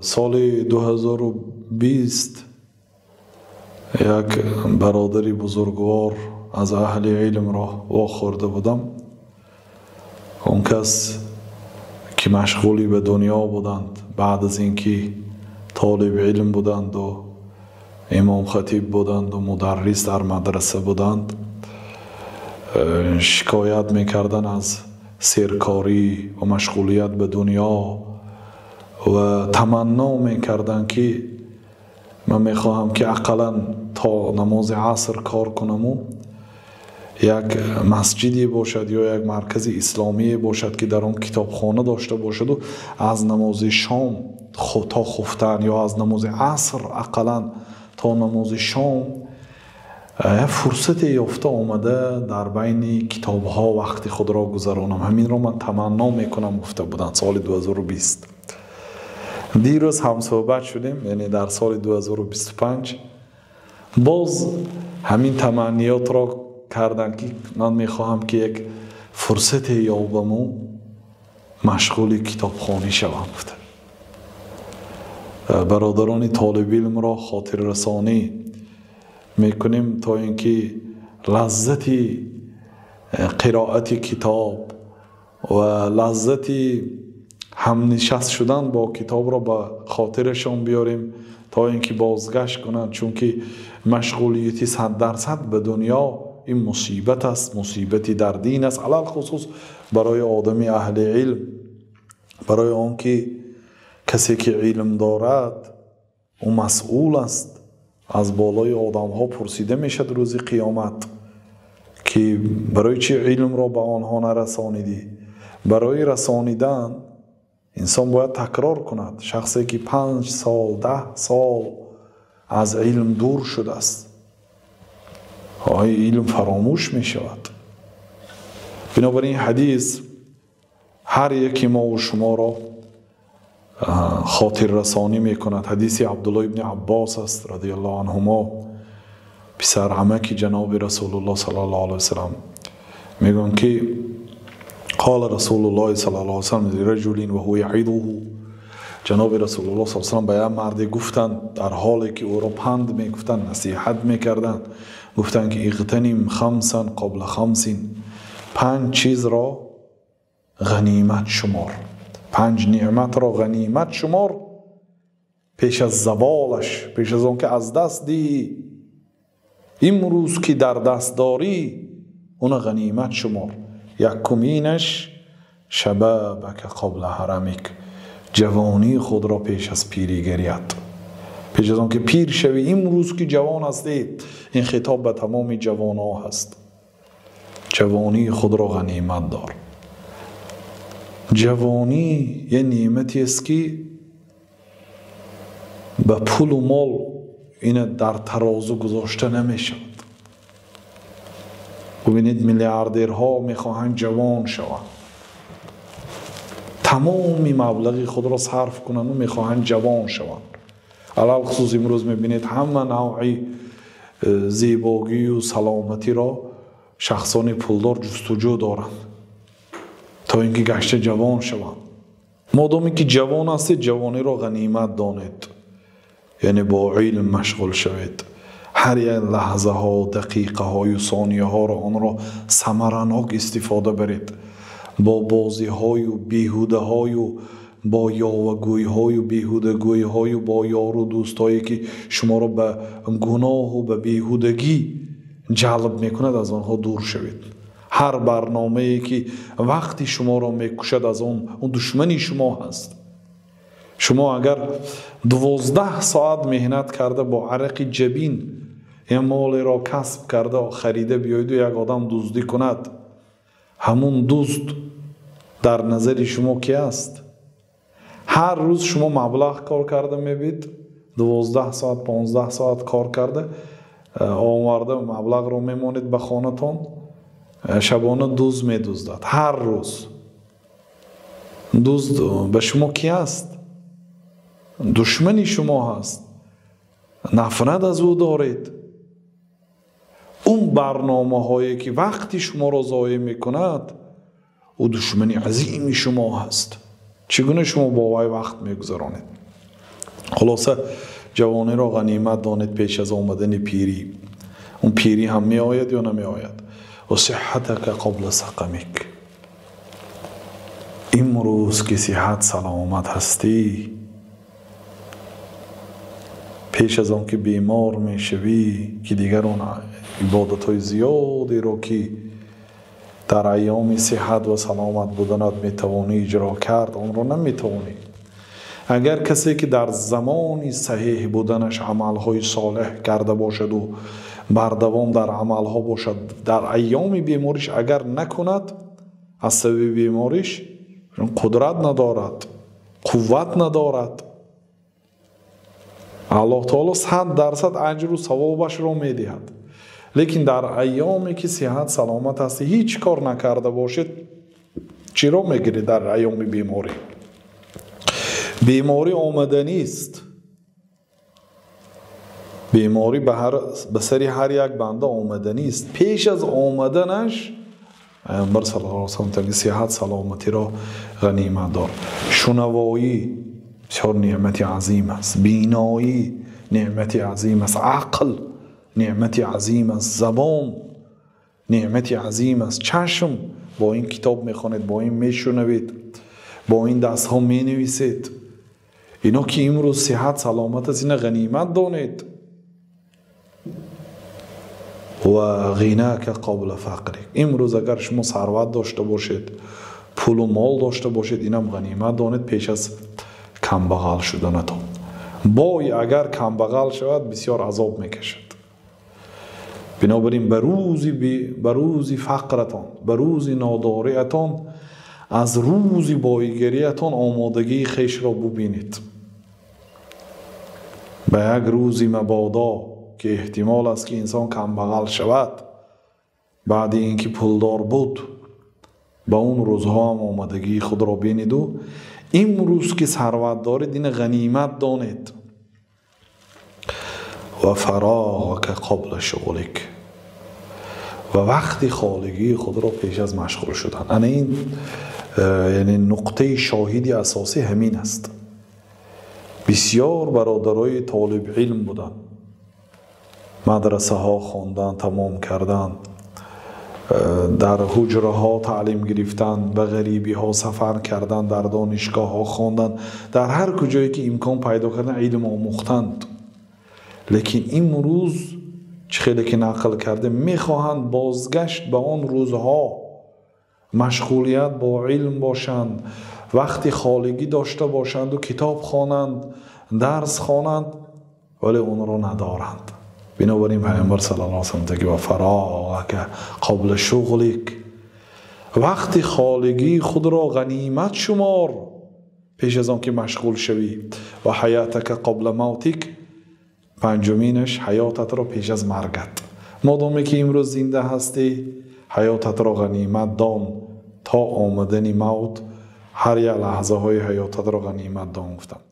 Соли 2020 як бародари бузургвор аз аҳли илмро вохӯрда будам. Он кас ки машғули ба дунё буданд, баъд аз инки толиби илм буданд ва имом хатиб буданд ва мударрис дар мадраса буданд, шикоят мекарданд аз серкорӣ ва машғулият ба дунё ва таманно мекарданд, ки ман мехоҳам, ки ақаллан то намози аср кор кунам ва як масҷиде бошад ё як маркази исломие бошад, ки дар он китобхона дошта бошад ва аз намози шом то хуфтан ё аз намози аср ақаллан то намози шом як фурсате ёфта омада дар байни китобҳо вақти худро гузаронам. Ҳаминро ман таманно мекунам, гуфта буданд соли 2020. Дирӯз ҳамсӯҳбат шудем, яъне дар соли 2025 боз ҳамин таманниётро карданд, ки ман мехоҳам, ки як фурсате ёбаму машғули китобхонӣ шавам, гуфта. Бародарони толибилмро хотиррасонӣ мекунем, то ин ки лаззати қироати китоб ва лаззати ҳамнишаст шудан бо китобро ба хотирашон биёрем, то ин ки бозгашт кунанд, чунки машғулияти 100% ба дунё ин мусибат аст, мусибати дар дин аст, алалхусус барои одами аҳли илм, барои он ки касе ки илм дорад, ӯ масъул аст, аз болои одамҳо пурсида мешавад рӯзи қиёмат, ки барои чӣ илмро ба онҳо нарасонидӣ. Барои расонидан инсон бояд такрор кунад. Шахсе ки 5 сол, 10 сол аз илм дур шудааст, илм фаромӯш мешавад. Бинобар ин ҳадис ҳар яки мо ва шуморо хотиррасонӣ мекунад. Ҳадиси Абдуллоҳ ибни Аббос аст радиаллоҳу анҳумо, писарамаки ҷаноби Расулуллоҳ саллаллоҳу алайҳи васаллам. Мегӯянд, ки қола Расулуллоҳи саллаллоҳу алайҳи васаллам лираҷулин ва ҳува яъидуҳу. Ҷаноби Расулуллоҳ саллаллоҳу алайҳи васаллам ба як марде гуфтанд, дар ҳоле ки ӯро панд мегуфтанд, насиҳат мекарданд, гуфтанд, ки иғтаним хамсан қабла хамсин, 5 чизро ғанимат шумор, 5 неъматро ғанимат шумор пеш аз заволаш, пеш аз он ки аз даст диҳӣ. Имрӯз ки дар даст дорӣ, уна ғанимат шумор. Якуминаш шабабака қабла ҳарамик, ҷавонии худро пеш аз пиригарият, пеш аз он ки пир шавӣ. Имрӯз ки ҷавон ҳастӣ, ин хитоб ба тамоми ҷавонҳо ҳаст, ҷавонии худро ғанимат дор. Ҷавонӣ як неъматест, ки ба пулу мол ина дар тарозу гузошта намешавад. Бубинед, миллиардерҳо мехоҳанд ҷавон шаванд, тамоми маблағи худро сарф кунанд ва мехоҳанд ҷавон шаванд. Алалхусус имрӯз мебинед, ҳама навъи зебогию саломатиро шахсони пулдор ҷустуҷӯ доранд, то ин ки гашта ҷавон шаванд. Модоме ки ҷавон ҳастед, ҷавониро ғанимат донед, яъне бо илм машғул шавед. Ҳар як лаҳзаҳо, дақиқаҳою сонияҳоро онро самаранок истифода баред. Бо бозиҳою беҳудаҳою бо ёвагӯйҳою беҳудагӯйҳою бо ёру дӯстҳое, ки шуморо ба гуноҳу ба беҳудагӣ ҷалб мекунад, аз онҳо дур шавед. Ҳар барномае ки вақти шуморо мекушад, аз он он душмани шумо ҳаст. Шумо агар 12 соат меҳнат карда, бо арақи ҷабин як молеро касб карда харида биёиду як одам дуздӣ кунад, ҳамун дузд дар назари шумо ки аст? Ҳар рӯз шумо маблағ кор карда мебид, 12 соат, 15 соат кор карда оварда маблағро мемонед ба хонатон, шабона дузд медуздад. Ҳар рӯз дузд ба шумо ки аст? Душмани шумо ҳаст, нафрат аз ӯ доред. Он барномаҳое ки вақти шуморо зоеъ мекунад, ӯ душмани азими шумо ҳаст. Чӣ гуна шумо бо вай вақт мегузаронед? Хулоса, ҷавониро ғанимат донед пеш аз омадани пирӣ. Он пирӣ ҳам меояд ё намеояд. Ва сиҳҳатака қабла сақамик. Имрӯз ки сиҳат саломат ҳастӣ, пеш аз он ки бемор мешавӣ, ки дигар он ибодатҳои зиёдеро ки дар айёми сиҳат ва саломат буданат метавонӣ иҷро кард, онро наметавонӣ. Агар касе ки дар замони саҳеҳ буданаш амалҳои солеҳ карда бошаду бардавом дар амалҳо бошад, дар айёми бемориш агар накунад, аз сабаби бемориш қудрат надорад, қувват надорад, Аллоҳ таоло 100% аҷру савобашро медиҳад. Лекин дар айёме ки сиҳат саломат ҳастӣ, ҳеҷ кор накарда бошед, чиро мегирӣ дар айёми беморӣ? Беморӣ омаданист. Беморӣ ба сари ҳар як банда омаданист. Пеш аз омаданаш Пайғамбар саллаллоҳу алайҳи васаллам сиҳат саломатиро ғанимат дор. Шунавоӣ бисёр неъмати азим аст, биноӣ неъмати азим аст, ақл неъмати азим аст, забон неъмати азим аст, чашм бо ин китоб мехонед, бо ин мешунавед, бо ин дастҳо менависед. Ино ки имрӯз сиҳат саломат аст, ина ғанимат донед. Ва ғинака қабла фақрик. Имрӯз агар шумо сарват дошта бошед, пулу мол дошта бошед, инам ғанимат донед пеш аз камбағал шуданатон. Бой агар камбағал шавад, бисёр азоб мекашад. Бинобар ин ба рӯзи фақратон, ба рӯзи нодориатон, аз рӯзи боигариатон омодагии хешро бубинед. Ба як рӯзи мабодо ки эҳтимол аст ки инсон камбағал шавад, баъди ин ки пулдор буд, ба он рӯзҳо ҳам омодагии худро бинеду имрӯз ки сарват доред, ин ғанимат донед. Ва фароғака қабла шуғлик. Ва вақти холигии худро пеш аз машғул шудан. Ана ин яъне нуқтаи шоҳиди асосӣ ҳамин аст. Бисёр бародарои толиби илм буданд, мадрасаҳо хондан, тамом кардан, дар ҳуҷраҳо таълим гирифтан, ба ғарибиҳо сафар кардан, дар донишгоҳҳо хондан, дар ҳар куҷое ки имкон пайдо кардан илм омӯхтанд. Лекин имрӯз чӣ хеле ки нақл кардем, мехоҳанд бозгашт ба он рӯзҳо, машғулият бо илм бошанд, вақти холигӣ дошта бошанду китоб хонанд, дарс хонанд, вале онро надоранд. Бинобар ин Пайғамбар саллаллоҳу алайҳи васаллам мегӯяд: ва фароғака қабла шуғлик. Вақти холигии худро ғанимат шумор пеш аз он ки машғул шавӣ. Ва ҳаятака қабла мавтик. Панҷуминаш ҳаётатро пеш аз маргат. Модоме ки имрӯз зинда ҳастӣ, ҳаётатро ғанимат дон, то омадани мавт ҳар як лаҳзаҳои ҳаётатро ғанимат дон, гуфтанд.